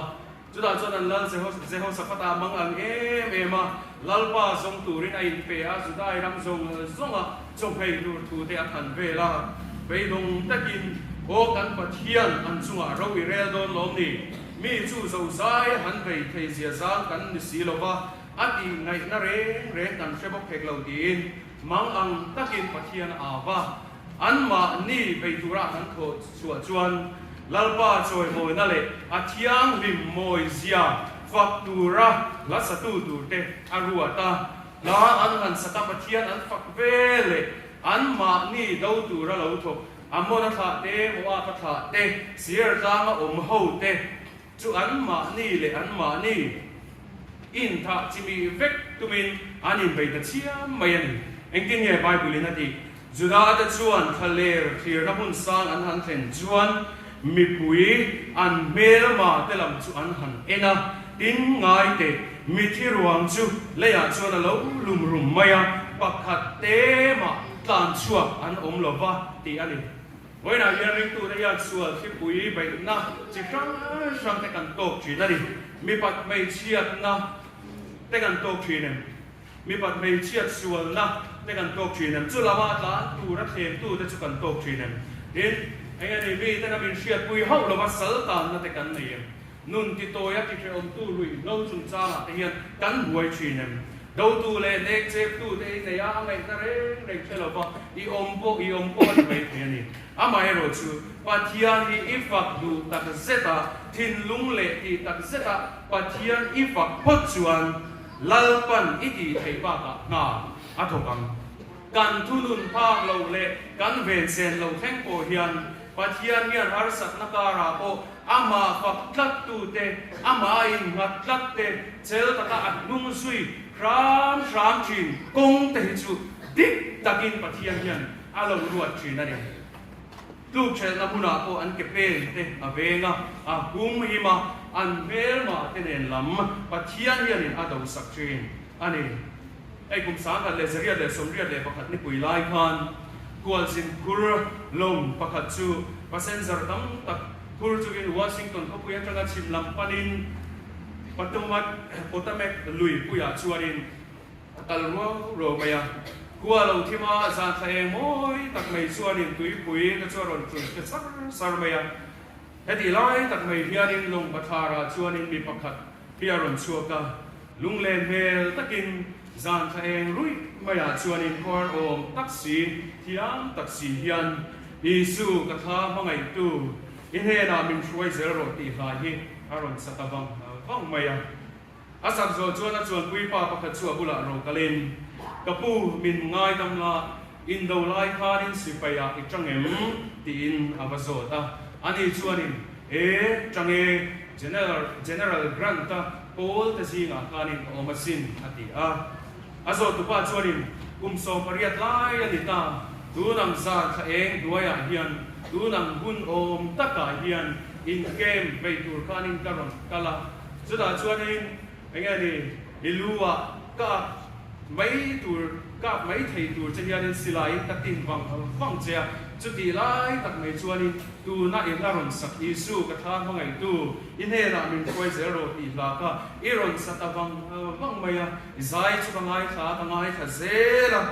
S6: Chutah chuan an lal Jehoshaphat-a mang ang em em a, Lalpa zawng turin a inpe a, Judai ram zawng zawnga chawhmei tur thu te a than vel a. Beidawng takin, Aw kan Pathian, an chungah ro i rel dawn lawm ni? Mi chu zozai a han bei thei zia zang kan ni si lo va, a tih ngaihna reng reng kan hre bawk hek lo tiin mang ang takin Pathian a au va. Anmahni bei tura an thawh chhuah chuan Lalpa chawimawina leh a thianghlim mawizia fak tura hla satu turte a ruat a. Hla an han sak a, Pathian an fak ve leh anmahni do tura lo thawk Amona thlah te, Moab-a thlah te, Seir tlanga awm ho te chu anmahni leh anmahni inthah chimih vek tumin an inbei ta chiam mai a ni. Engtin nge Bible-in a tih? Juda-te chuan thlaler thlirna hmun sang an han thlen chuan mipui an hmelma te lam chu an han en a, tin ngai teh, mithi ruang chu leiah chuan a lo lum rum mai a, pakhat te mah tlan chhuak an awm lo va tih a ni. Vawiinah hian ringtute hian sual thlipui beihna chi hrang hrang te kan tawk thin a ni. Mipat hmeichhiatna te kan tawk thin em? Mipat hmeichhiat sualna te kan tawk thin em? Chu lama tlan tura thlemtute chu kan tawk thin em? Tin, eng a ni miten a min hriatpui hauh lova sal tanna te kan nei em? Nun titawia tihrehawmtu ruihhlo chungchangah te hian kan buai thin em? Dotu leh nek cheptu te i nei a, a ngaihna reng reng hre lova i awm pawh i awm pawh a ni mai thei a ni. Amaherawh chu, Pathian hi i fak duh tak zeta, thinlung leh tih tak zeta Pathian i fak phawt chuan, Lalpan i tih theih bakah hna a thawk ang. Kan thunun phak lo leh kan ven sen lo thleng pawh hian Pathian hian harsatna karah pawh amah fak tlattute, amah a innghat tlatte chel taka a hnung zui hram hram thin kawng te hi chu dik takin Pathian hian a lo ruat thin a ni. Tlukṭhelhna hmunah pawh an ke pen te a veng a, a hum him a, an hmelma te nen lam Pathian hianin a dosak thin a ni. Hei kum 1981 nipui lai khan kualzin phur lawng pakhat chu passenger tam tak phur chungin Washington khawpui atanga chhim lam panin Potomac Potomac lui puiah chuanin a kal ruau ruau mai a. Khua lo thim a, zan thla eng mawi tak mai chuanin tuipui te chu a rawn tul te sar sar mai a. Heti lai tak mai hianin lawng bathlarah chuanin mi pakhat hi a rawn chhuak a, lunglen hmel takin zan thla eng ruih maiah chuanin khuar awm tak si, thiam tak si hian, Isu ka thla hmangaihtu, i hnenah min hruai zel rawh tih hlai hi a rawn sa ta vang vang mai a. A sak zawh chuan a chuanpui pa pakhat chu a bulah ro kalin, Ka pu, min ngaidam la, indo lai khanin sipaiah i tang em? tiin a va zawt a. Ani chuanin, E, tang e, General, General Grant-a pawl te zingah khanin ka awm asin, a ti a. A zawhtupa chuanin, Kum 18 lai a ni ta, tun ang zar thla eng hnuaiah hian, tun ang hun awm takah hian in camp vei tur khanin ka rawn kal a. Chutah chuanin eng nge ni, i lu ah kap mai tur, kap mai thei tur che hianin silaiin ka tin vang vang che a, chutih lai tak mai chuanin tuna i hla rawn sak Isu ka thla hmangaihtu, i hnenah min hruai zel rawh tih hla kha i rawn sa ta vang vang mai a, i zai chu ka ngaithla ka ngaithla zel a.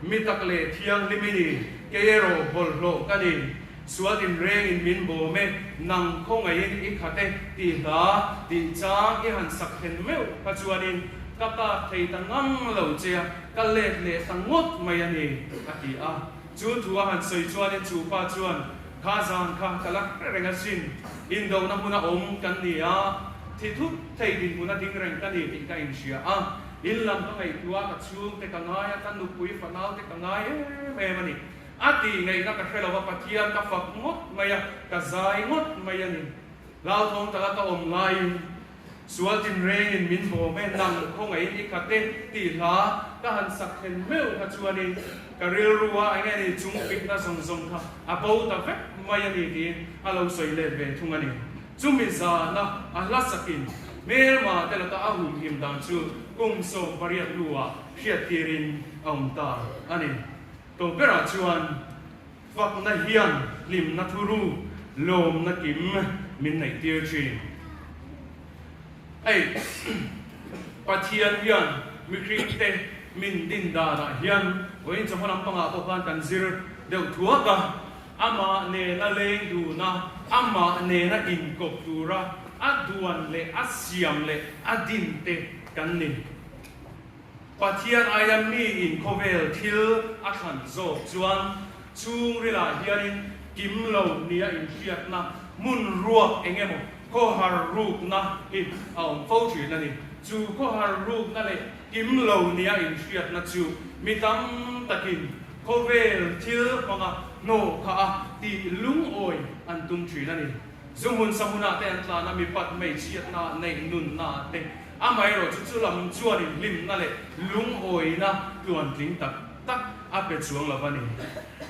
S6: Mi tak leh thianghlim i ni, kei erawh bawlhhlawh ka ni. Sual tinrengin min bawm e, nang khawngaihin i khat e tih hla tih chang i han sak then meuh kha chuanin ka kap thei ta ngang lo che a, ka let leh ta ngawt mai a ni, a ti a. Chu thu a han sawi chuanin chu pa chuan, Kha zan kha ka la hre reng asin, indohna hmuna awm kan ni a, thi thut thei dinhmuna ding reng ka ni tih ka inhria a. In lam ka ngaihtuah, ka chhungte ka ngai a, ka nupui fanaute ka ngai em em a ni. A tih ngaihna ka hre lo va, Pathian ka fak ngawt mai a, ka zai ngawt mai a ni. Hlauthawng taka ka awm laiin, Sual tinrengin min bawm e, nang khawngaihin i khat e tih hla ka han sak then meuh kha chuanin ka rilru a eng nge ni chung pikna zawng zawng kha a bo ta vek mai a ni tiin a lo sawi let ve thung a ni. Chumi zana a hla sakin hmelma te laka a humhim dan chu kum 18 hnuah hriattirin a awm ta a ni. To berah chuan fakna hian hlimna thuru lawmna kim min neihtir thin. Hei Pathian hian mihringte min din danah hian vawiin chawhma lampangah pawh khan kan zir deuh thuak a. Amah nena leng duna, amah nena inkawp tura a duan leh a siam leh a din te kan ni. Pathian aia mi in khawvel thil a thlan zawk chuan chhungrilah hianin kim lo nia inhriatna hmun ruak eng emaw khawhar rukna hi a awm fo thin a ni. Chu khawhar rukna leh kim lo nia inhriatna chu mi tam takin Khawvel thil hmanga hnawh kha a tih lungawi an tum thin a ni. Zu hmun sa hmunah te an tlan a, mipat hmeichhiatna neih nunna te. Amaherawh chu chu lam chuanin hlimna leh lungawina tluantling tak tak a pe chuang lo a ni.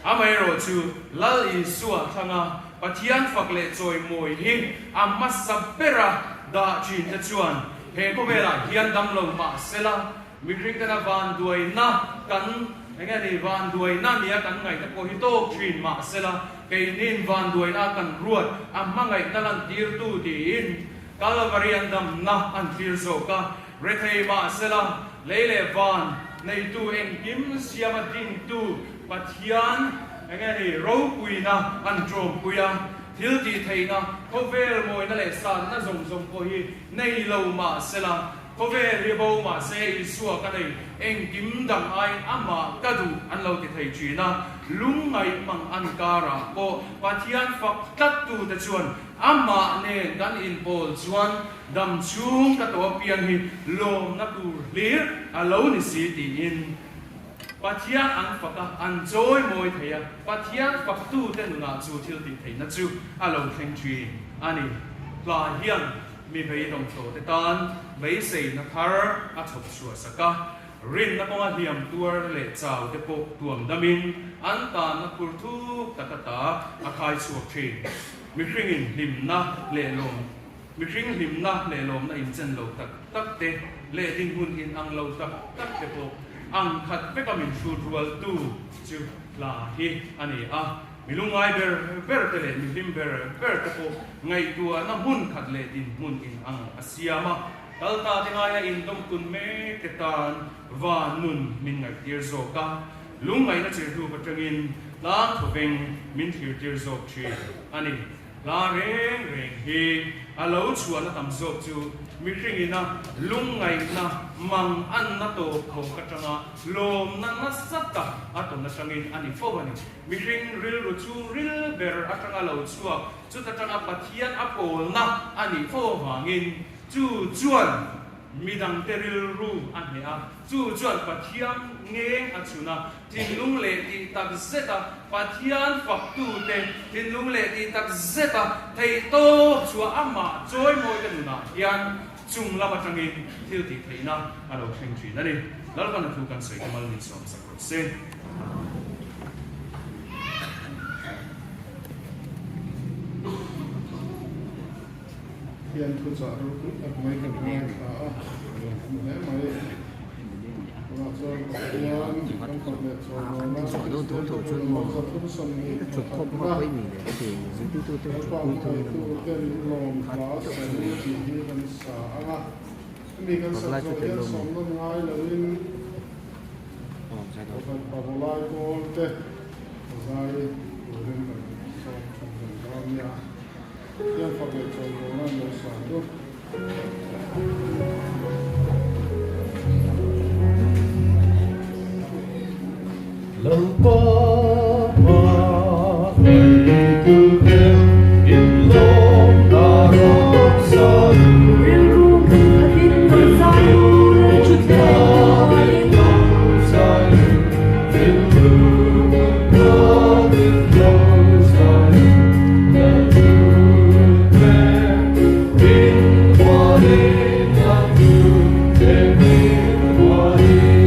S6: Amaherawh chu Lal Isua thlanga Pathian fak leh chawimawi hi a hmasa bera dah thin te chuan he khawvelah hian damlo mah sela, Mihring tena vanduaina kan eng nge ni, vanduaina nia kan ngaihna pawh hi tawk thin mahsela keinin vanduaina kan ruat a hmangaihna lantirtu tiin Kalvari an damna an thlir zawk a, rethei mahsela lei leh van neitu engkim siama dingtu Pathian eng nge ni, ropuina an tawmpui a, thil tih theihna khawvel mawina leh sanna zawng zawng pawh hi nei lo mahsela Khawvel hi bo mahse Isua ka nei, engkim dang aiin amah ka duh an lo ti thei thin a, lungngaih mang an karah pawh Pathian fak tlattute chuan amah nen kan inpawl chuan dam chhung ka tawh apiang hi lawmna tur hlir a lo ni si tiin. Pathian an fak a, an chawimawi thei a, Pathian faktute nunah chu thil tih theihna chu a lo thleng thin a ni. Hla hian mi beidawng tawhte tan beiseina thar a chhawp chhuah sak a, rinna kawnga hliam tuar leh chau te pawh tuam damin an tanna phur thuk tak ata a khai chhuak thin. Mihringin hlimna leh lawm Mihring hlimna leh lawmna inchen lo tak tak te leh dinhmun inang lo tak tak te pawh ang khat veka min hrut rualtu chu hla hi a ni a. Mi lungngai ber ber te leh mi hlim ber ber te pawh ngaihtuahna hmun khat leh dinhmun inang a siam a. Kal ta te ngaia indawmkun mek te tan va nun min ngaihtir zawk a, lungngaihna chirhluk atangin tlang thawveng min thlirtir zawk thin a ni. Hla reng reng hi a lo chhuahna tam zawk chu mihringina lungngaihna mang anna tawp khawk atanga lawmna nasa tak a tawn atangin a ni fo a ni. Mihring rilru chhungril ber atanga lo chhuak chut atanga Pathian a pawlna a nih fo avangin chu chuan midangte rilru a hneh a, chu chuan Pathian ngeng a chhun a. Thinlung leh tih tak zeta Pathian faktute thinlung leh tih tak zeta theihtawp chhuah amah chawimawite nunah hian chung lam atangin thil tih theihna a lo thleng thin a ni. Lalpan a thu kan sawi te mal min sawm sak rawh se.
S1: Hian thuchah ropui tak mai kan ngaithla a, a hle mai. Tunah chuan Pathian kan fak leh chawi dawn a, Kristian te pawh in lawmza thum 20 pakhatna Lalpa hmangaihtu ten lawm hla sawi tih hi kan sa ang a, hemi kan sak zawh hian sawm nawn ngai loin Pakhat pavalai pawl te zai turin kan sawm tha hlawm dawn nia. Hian fak leh chawi dawn a lo sa chu.
S7: Lalpa hmangaihtu te in lawm na rawng sa
S5: Rilru hmun khatin rawn zai u Lalthuthleng hnuaiin.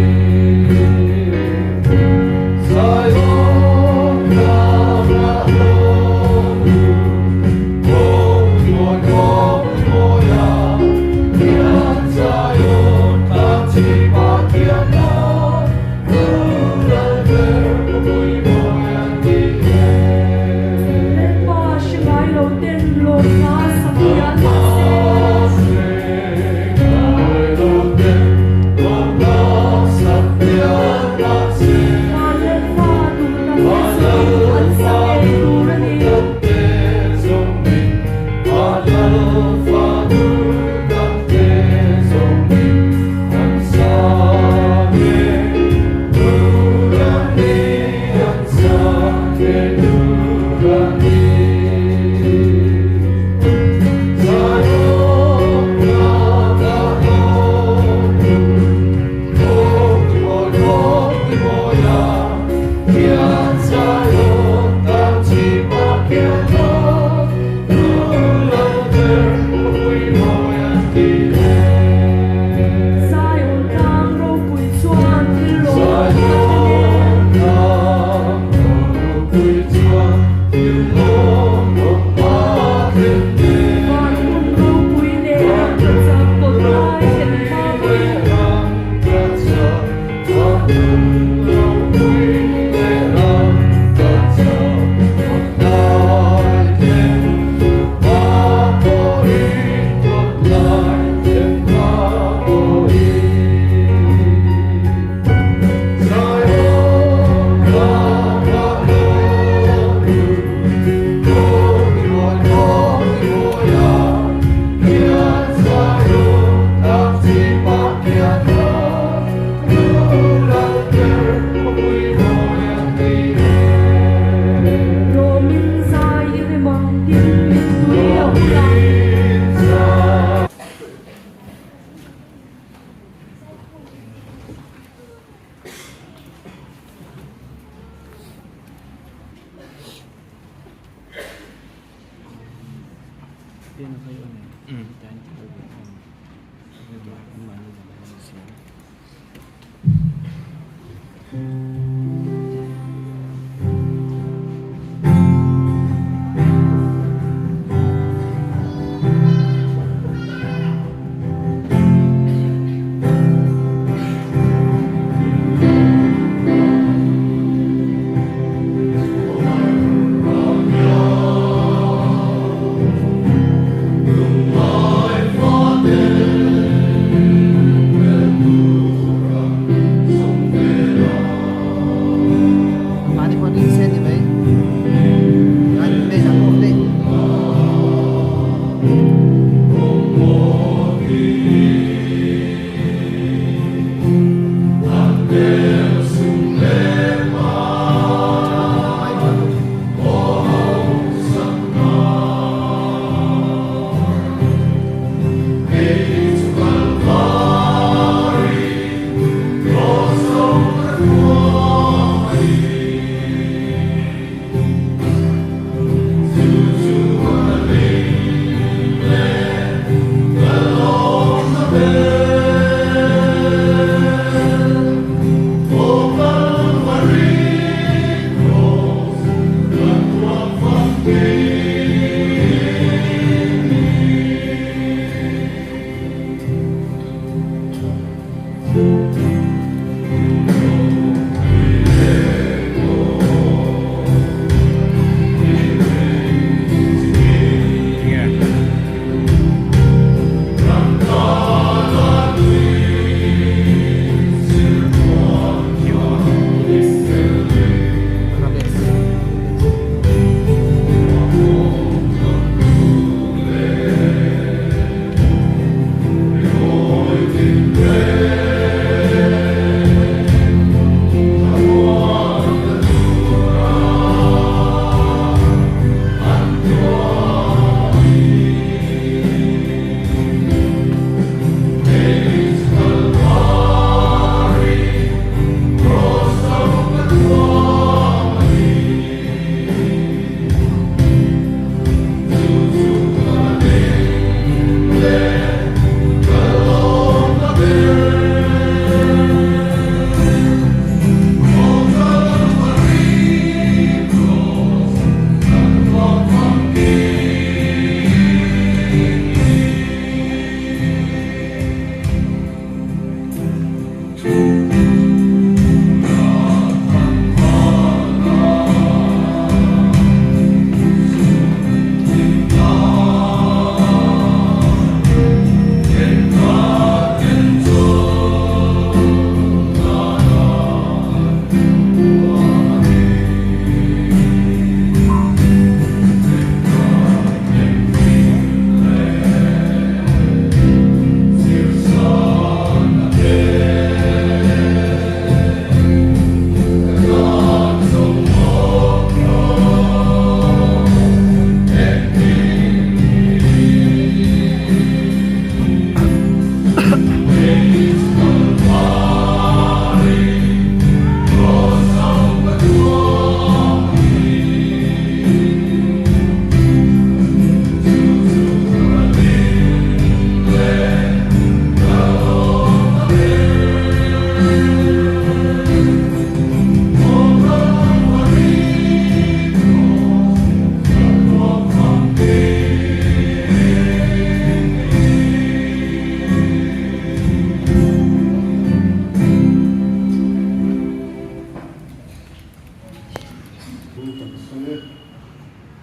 S1: Thu kan sawi e.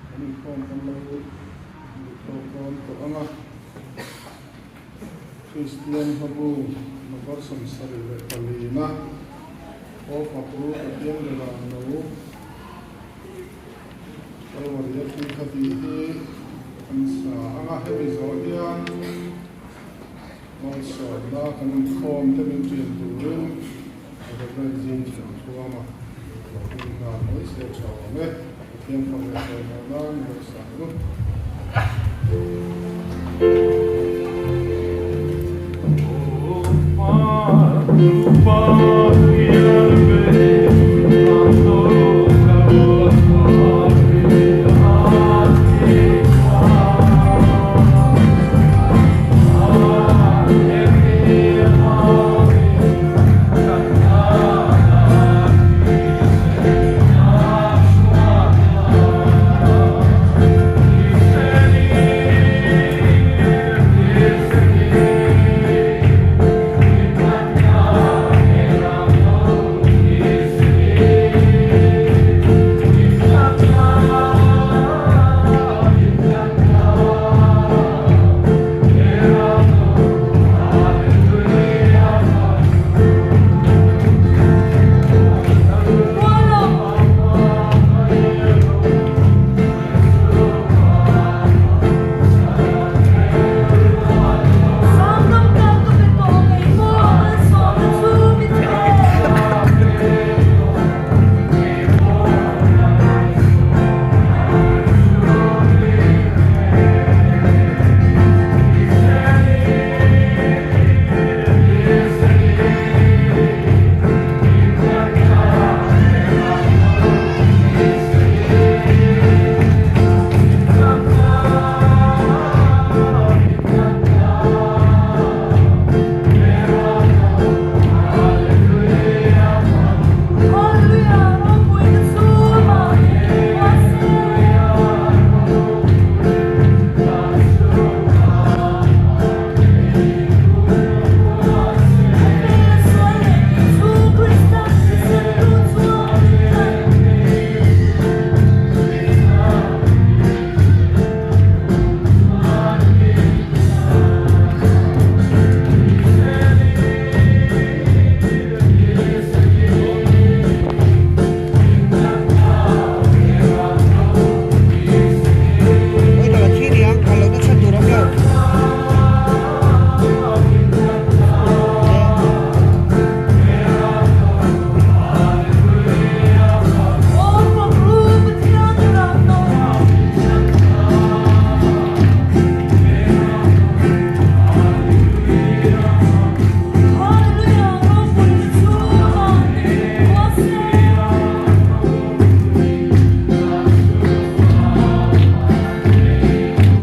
S1: Kan inkhawm kan lo duhtawk dawn tawh ang a. Kristian hlabu number 74 na Aw Fak U Pathian Belah No Kalvari a thi kha tih hi kan sa ang a. Hemi zawh hian malsawmna kan inkhawm te min ṭian turin Reverend Zing Chhuanchhuama lo hming nghal mai se tha awm e. Pathian fak leh chawimawi nan ngaihsak lut.